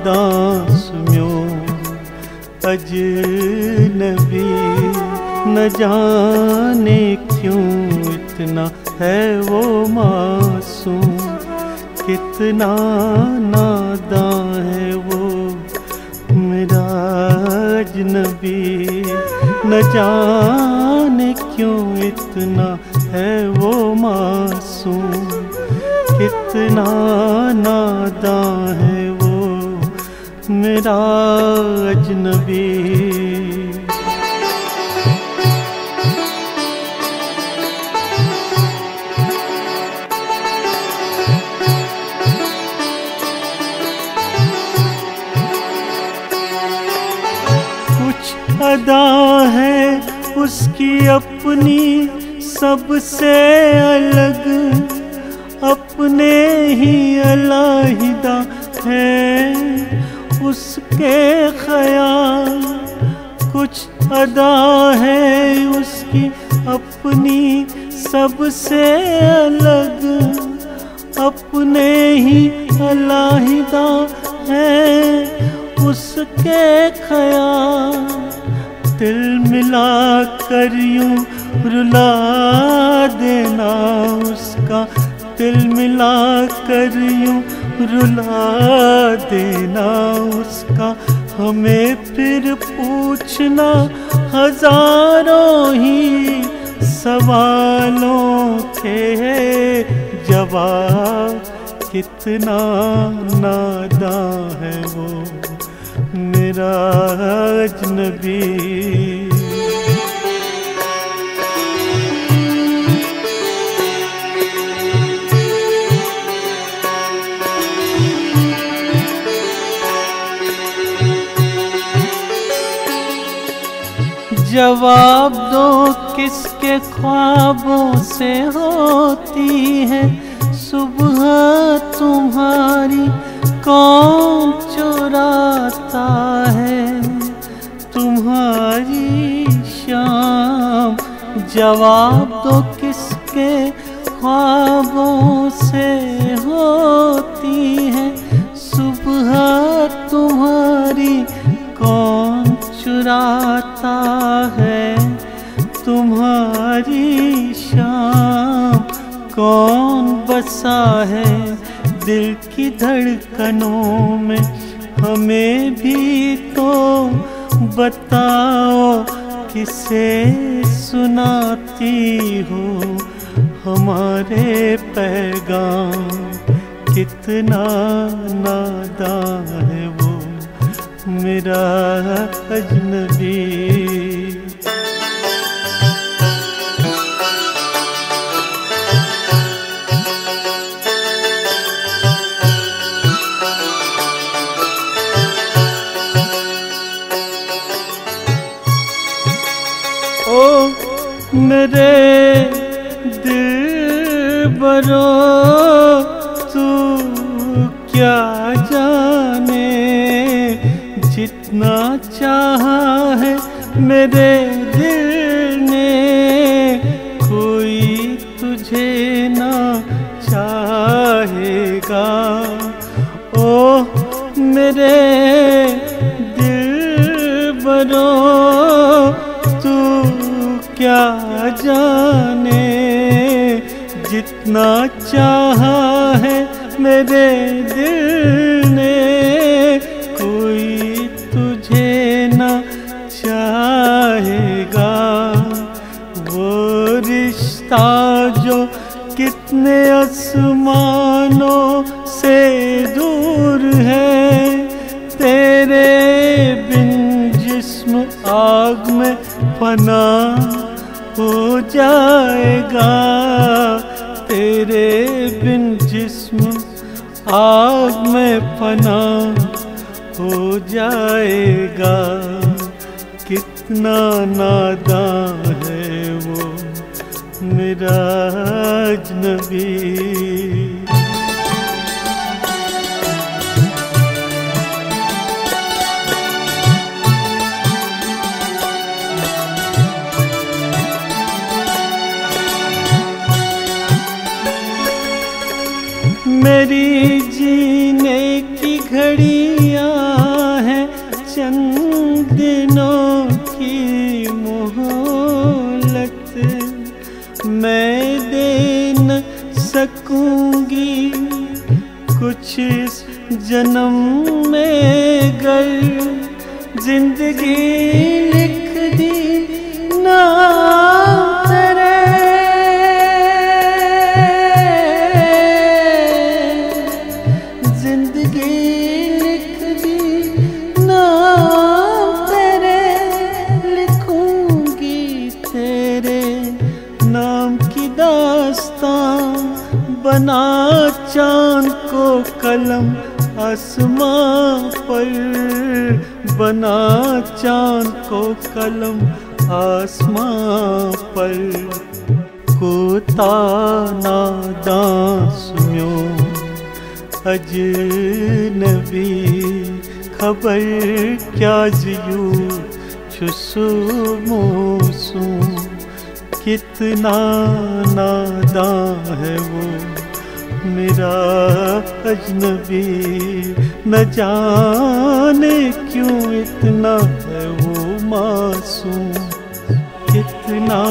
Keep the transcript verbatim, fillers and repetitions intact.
دانس میون اجنبی، نہ جانے کیوں اتنا ہے وہ معصوم، کتنا ناداں ہے وہ میرا اجنبی، نہ جانے کیوں اتنا ہے وہ معصوم، کتنا ناداں ہے وہ میرا اجنبی۔ کچھ ادا ہے اس کی اپنی سب سے الگ، اپنے ہی علیحدہ ہے اس کے خیال۔ کچھ ادا ہے اس کی اپنی سب سے الگ، اپنے ہی علیحدہ ہے اس کے خیال۔ تل ملا کر یوں رلا دینا اس کا، تل ملا کر یوں رلا دینا اس کا، ہمیں پھر پوچھنا ہزاروں ہی سوالوں کے جواب۔ کتنا ناداں ہے وہ میرا اجنبی۔ جواب دو، کس کے خوابوں سے ہوتی ہے صبح تمہاری؟ کون چراتا ہے تمہاری شام؟ جواب دو، کس کے خوابوں سے ہوتی ہے صبح تمہاری؟ کون چراتا ہے تمہاری شام؟ کون بسا ہے دل کی دھڑکنوں میں؟ ہمیں بھی تو بتاؤ، کسے سناتی ہو ہمارے پیغام؟ کتنا ناداں ہے وہ میرا اجنبی۔ او میرے دلبرو، تو کیا جانے، جتنا چاہا ہے میرے دل نے، کوئی تجھے نہ چاہے گا۔ او میرے دلبرو، تو کیا جانے، جتنا چاہا ہے میرے دل نے، کوئی تجھے نہ چاہے گا۔ وہ رشتہ جو کتنے آسمانوں سے دور ہے، تیرے بن جسم آگ میں فنا ہو جائے گا، تیرے بن جسم آگ میں فنا ہو جائے گا۔ کتنا ناداں ہے وہ میرا اجنبی۔ میری جینے کی گھڑی دیا ہے چند دنوں کی مہلت، میں دے نہ سکوں گی کچھ اس جنم میں، گر زندگی لکھ دی نام تیرے، زندگی لکھ دی نام تیرے، لکھوں گی تیرے نام کی داستان، بنا چاند کو قلم آسمان پر، بنا چاند کو قلم آسمان پر۔ کوتاہ نادان سُہ میون اجنبی، خبر کیٛازِ یوٗت چھُ سُہ موسوٗم۔ کتنا نادان ہے وہ میرا اجنبی، نہ جانے کیوں اتنا ہے وہ معصوم۔ کتنا